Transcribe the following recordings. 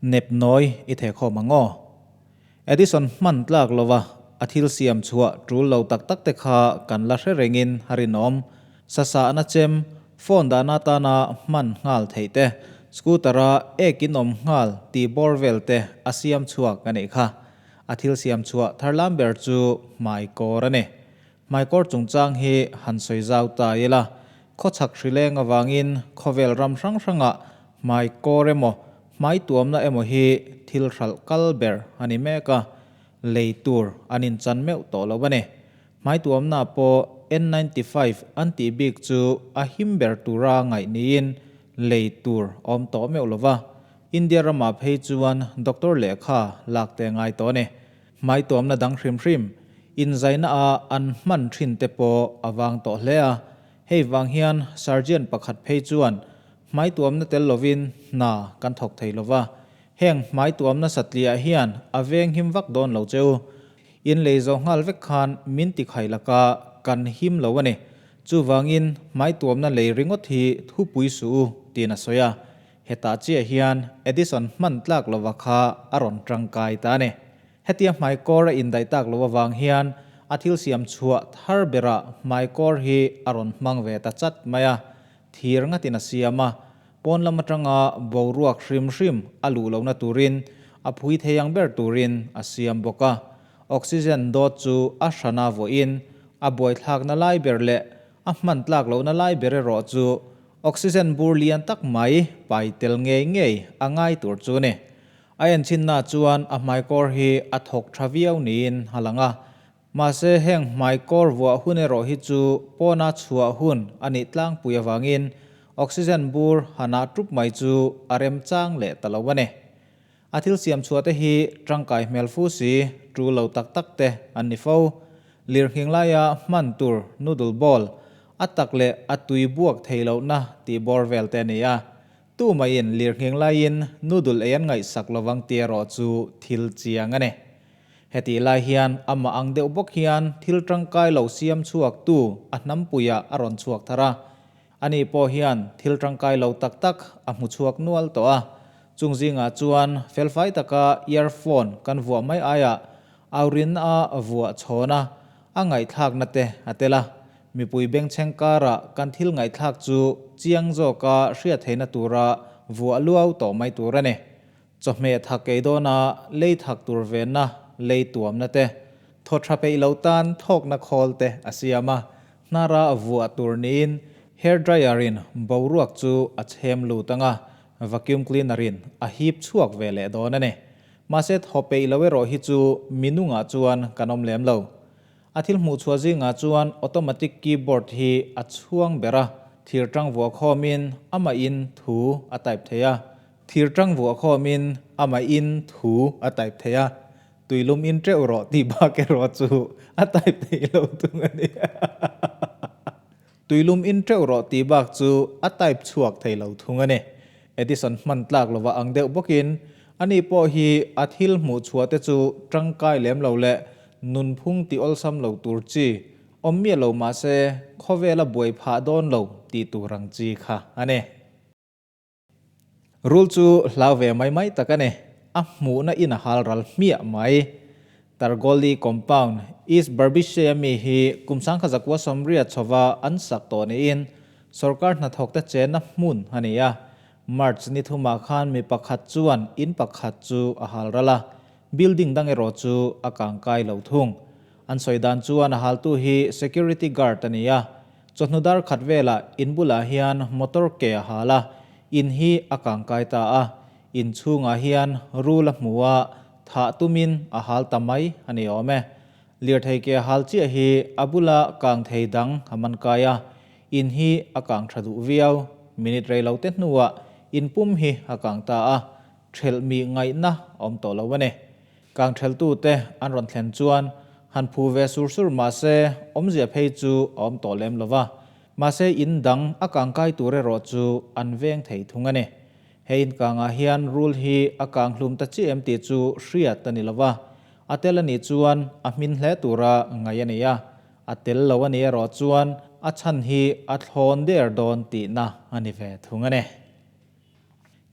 Nepnawi i theh khawm ang aw. Edison hman tlak lova a thil siam chhuah tul lo tak tak te kha kan la hre rengin a rinawm. Sasahna chem, phone dahna atana hman nghal theih te, scooter-a ek in awm nghal tih bawr vel te a siam chhuak a nih kha. A thil siam chhuah tharlam ber chu hmaikawr a ni. Hmaikawr chungchang hi han sawi zau ta ila, khawchhak hrileng avangin khawvel ram hrang hrangah hmaikawr emaw hmai tuamna emaw hi thil hralh kal ber a ni mek a, lei tur an inchan meuh tawh lo a ni. Hmai tuamna pawh N95 an tih bik chu a him ber tura ngaih niin lei tur awm tawh meuh lo va, India ramah phei chuan doctor lehkha lak te ngai tawh a ni. Hmai tuamna dang hrim hrim inzaina a an hman thin te pawh a vang tawh hle a, hei vang hian surgeon pakhat phei chuan hmai tuamna tel lovin hna kan thawk thei lo va, heng hmai tuamna satliah hian a veng him vak dawn lo che u. In lei zo nghal vek khan min ti khai laka kan him lo a ni. Chuvangin hmai tuamna lei ringawt hi thupui suh u tiin a sawi a. Hetah chiah hian Edison hman tlak lova kha a rawn tangkai ta a ni. Hetia hmaikawr a indaih tak lo avang hian a thil siam chhuah thar berah hmaikawr hi a rawn hmang ve ta chat mai a. Thir ngatin a siam a, pawn lam atanga boruak hrim hrim a luh lohna turin a phui thei ang ber turin a siam bawk a. Oxygen dawt chu a hrana vawiin a buaithlakna lai ber leh a hman tlak lohna lai ber erawh chu oxygen bur lian tak mai pai tel ngei ngei a ngai tur chu a ni. A enchinna chuan a hmaikawr hi a thawk tha viau niin a lang a. Mahse heng hmaikawr vuah hun erawh hi chu pawna chhuah hun a nih tlangpui avangin oxygen bur han ah tup mai chu a remchang leh ta lo a ni. A thil siam chhuah te hi tangkai hmel fu si, tu lo tak tak te an ni fo. Lirnghing laia hman tur noodle bowl a tak leh a tui buak thei lohna tih bawr vel te a ni a. Tu maiin lirnghing laiin noodle ei an ngaihsak lovang tih erawh chu thil chiang a ni. Hetih lai hian amah ang deuh bawk hian thil tangkai lo siam chhuak tu a hnampuiah a rawn chhuak thar a. Ani pawh hian thil tangkai lo tak tak a hmu chhuak nual tawh a. Chung zingah chuan felfai taka earphone kan vuah mai aiah aurinna a vuah chhawn a, a ngaihthlakna te a tel a. Mipui bengchheng karah kan thil ngaihthlak chu chiang zawka hriat theihna tura vuah luau tawh mai tur a ni. Chawhmeh thak ei dawna lei thak tur venna lei tuamna te, thaw tha peih lo tan thawkna khawl te a siam a, hnara vuah tur niin hair dryer in boruak chu a chhem lut ang a, vacuum cleaner in a hip chhuak ve leh dawn a ni. Mahse thaw peih lo erawh hi chu minungah chuan kan awm lem lo. A thil hmuh chhuah zingah chuan automatic keyboard hi a chhuang ber a, thir tang vuah khawmin amahin thu a type thei a. Thir tang vuah khawmin amahin thu a type thei a, tuilum in teuh rawh tih bak erawh chu a type thei lo thung a ni. Tuilum in teuh rawh tih bak chu a type chhuak thei lo thung a ni. Edison hman tlak lova ang deuh bawkin ani pawh hi a thil hmuh chhuah te chu tangkai lem lo leh nunphung tih awlsam lo tur chi awm miah lo mahse khawvela buai phah dawn lo tih tur ang chi kha a ni. Rul chu hlau ve mai mai tak a ni. A hmuhna in a hal ral hmiah mai. Targolli Compound, East Barbishe-a mi hi kum 1980 chhova an sak tawh niin sorkar hnathawkte chenna hmun a ni a. March ni thumah khan mi pakhat chuan in pakhat chu a hal ral a, building dang erawh chu a kangkai lo thung. An sawi dan chuan a haltu hi security guard a ni a, Chawhnu dar khat velah in bulah hian motor ke a hal a, in hi a kangkai ta a, in chhungah hian rul a hmu a, thah tumin a hal ta mai a ni awm e. Lirthei ke a hal chiah hi a bula kang thei dang a man kai a, in hi a kang tha duh viau. Minute rei lo te hnuah in pum hi a kang ta a, thelh mi ngaihna a awm tawh lo a ni. Kang theltute an rawn thlen chuan han phu ve sur sur mah se awmzia phei chu a awm tawh lem lo va, mahse in dang a kangkai tur erawh chu an veng thei thung a ni. He inkangah hian rul hi a kang hlum ta chiah em tih chu hriat a ni lo va, a tel a nih chuan a hmin hle tura ngaih a ni a, a tel lo a nih erawh chuan a chhan hi a thlawn der dawn tihna a ni ve thung a ni.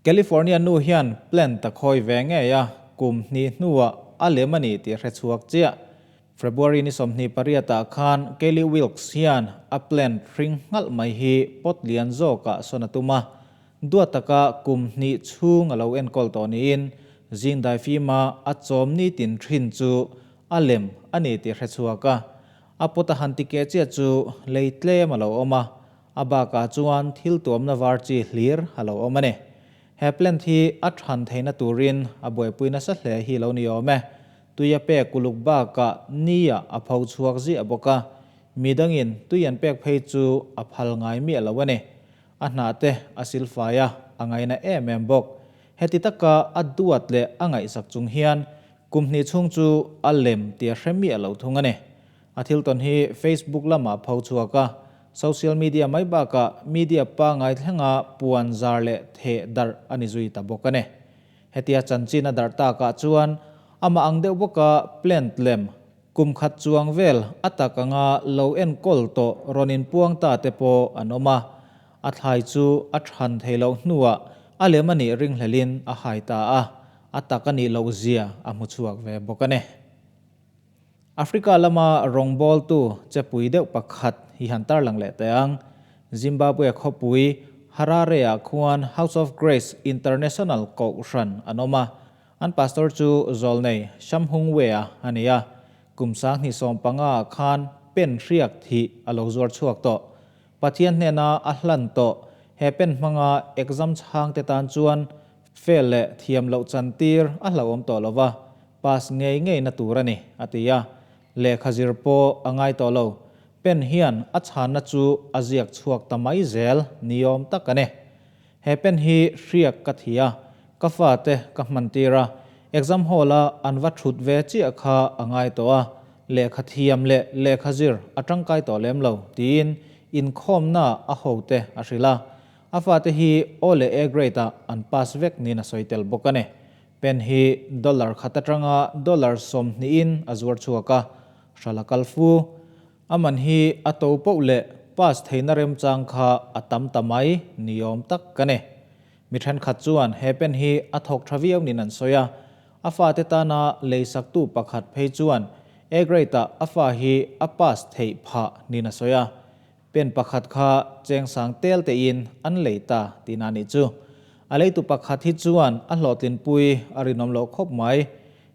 California nu hian plant a khawi ve ngei a, kum hnih hnuah a lem a ni tih hre chhuak chiah. February ni 28 ah khan Kaylee Wilkes hian a plant hring nghalh mai hi pot lian zawkah sawn a tum a, duat taka kum hnih chhung a lo enkawl tawh niin zing daifima a chawm nitin thin chu a lem a ni tih hre chhuak a. A pot a han ti keh chiah chu lei tlem a lo awm a, a bakah chuan thil tuamna var chi hlir a lo awm a ni. He plant hi a than theihna turin a buaipui nasa hle hi lo ni awm e. Tui a pek uluk bakah ni-ah a pho chhuak ziah bawk a, mi dangin tui an pek phei chu a phal ngai miah lo a ni. A hnah te a silfai a, a ngaina em em bawk. Heti taka a duat leh a ngaihsak chung hian kum hnih chhung chu a lem tih a hre miah lo thung a ni. A thil tawn hi Facebook lamah pho chhuak a, social media mai bakah media pangai thlenga puan zar leh theh darh a ni zui ta bawk a ni. Hetia chanchin a darh takah chuan amah ang deuh bawka plant lem kum khat chuang vel a tak anga lo enkawl tawh rawn inpuang ta te pawh an awm a, a thlai chu a than thei loh hnuah a lem a nih ringhlelin a hai ta a, a tak a nih loh zia a hmu chhuak ve bawk a ni. Africa lama rawngbawltu chepui deuh pakhat hi han tarlang leh teh ang. Zimbabwe khawpui Harare-ah khuan House of Grace International Kohhran an awm a, an pastor chu Zawlnei Shamhungwe-a a ni a, kum 2015 ah khan pen hriak thih a lo zuar chhuak tawh. Pathian hnena a hlan tawh he pen hmanga exam chhangte tan chuan fail leh thiam loh chantir a hlauhawm tawh lo va, Pass ngei ngei na tur a ni, a ti a. Lehkha zir pawh a ngai tawh lo. Pen hian a chhanna chu a ziak chhuak ta mai zel ni awm tak a ni. He pen hi hriak ka thi a, ka fate ka hman tir a, exam hall-a an va thut ve chiah kha a ngai tawh a, lehkha thiam leh lehkha zir a tangkai tawh lem lo, tiin inkhawmna a hote a hrilh a. A fate hi O leh A grade-ah an pass vek niin a sawi tel bawk a ni. Pen hi dollar khat atanga dollar 20 in a zuar chhuak a, hrala kal fu. A man hi a to poh leh pass theihna remchang kha a tam ta mai ni awm tak ka ni. Mi thenkhat chuan he pen hi a thawk tha viau niin an sawi a, a fate tana leisaktu pakhat phei chuan A grade-ah a fa hi a pass theih phah niin a sawi a. Pen pakhat kha chengsang tel tein an lei ta tihna nih chu. A leitu pakhat hi chuan a hlawhtlinpui a rinawm loh khawp mai.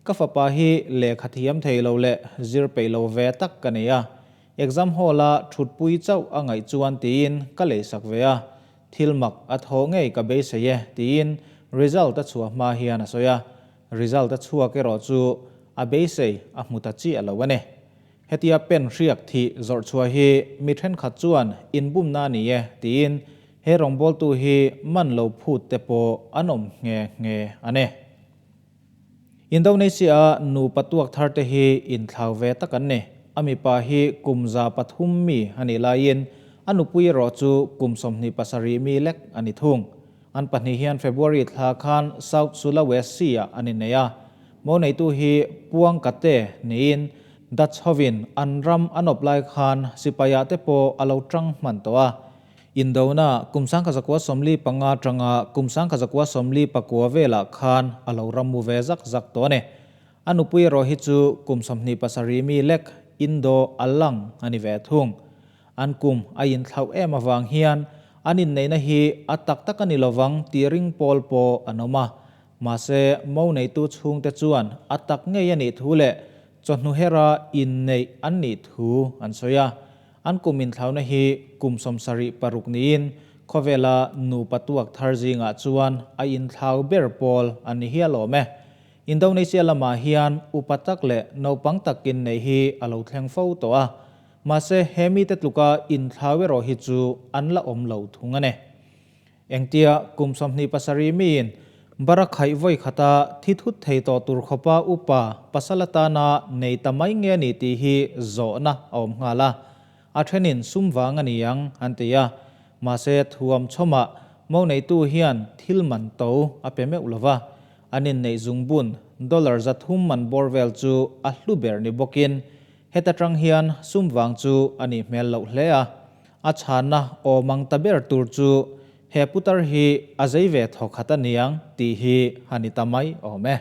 Ka fapa hi lehkha thiam thei lo leh zir peih lo ve tak ka nei a. Exam hall-a thutpui chauh a ngaih chuan tiin ka leisak ve a. Thil mak a thaw ngei ka beisei e tiin result a chhuah hma hian a sawi a. Result a chhuak erawh chu a beisei a hmu ta chiah lo a ni. Hetia pen hriak thih zawrh chhuah hi mi thenkhat chuan inbumna a ni e tiin he rawngbawltu hi man lo phut te pawh an awm nghe nghe a ni. Indonesia-a nupa tuak thar te hi inthlau ve tak an ni. A mipa hi kum 300 mi a nih laiin a nupui erawh chu kum 27 mi lek a ni thung. An pahnih hian February thla khan South Sulawesi-ah an innei a. Mo neitu hi Puang Kate niin Dutch hovin an ram an awp lai khan sipaiah te pawh a lo tang hman tawh a. Indona kum 1945 atanga kum 1949 velah khan a lo ram mu ve zak zak tawh a ni. A nupui erawh hi chu kum 27 mi lek Indo a lang a ni ve thung. An kum a inthlauh em avang hian an inneihna hi a tak tak a ni lovang tih ring pawl pawh an awm a. Mahse, mo neitu chhungte chuan a tak ngei a nih thu leh chawhnu hera inneih an nih thu an sawi a. An kum inthlauhna hi kum 76 niin khawvela nupa tuak thar zingah chuan a inthlau ber pawl an ni hial awm e. Indonesia lamah hian upa tak leh naupang tak inneih hi a lo thleng fo tawh a. Mahse, he mite tluka inthlau erawh hi chu an la awm lo thung a ni. Engtia kum 27 miin barakhaih vawi khata thi thut thei tawh tur khawpa upa pasal atana nei ta mai nge a ni tih hi zawhna a awm nghal a. A thenin sum vang a ni ang an ti a. Mahse, thuam chhawmah mo neitu hian thil man to a pe meuh lo va. An inneih zungbun dollar 300 man bawr vel chu a hlu ber ni bawkin Heta tang hian sum vang chu a nih hmel loh hle a, a chhanna awm ang ta ber tur chu He putar hi a zei ve thawkhat a niang tih hi a ni ta mai awm e.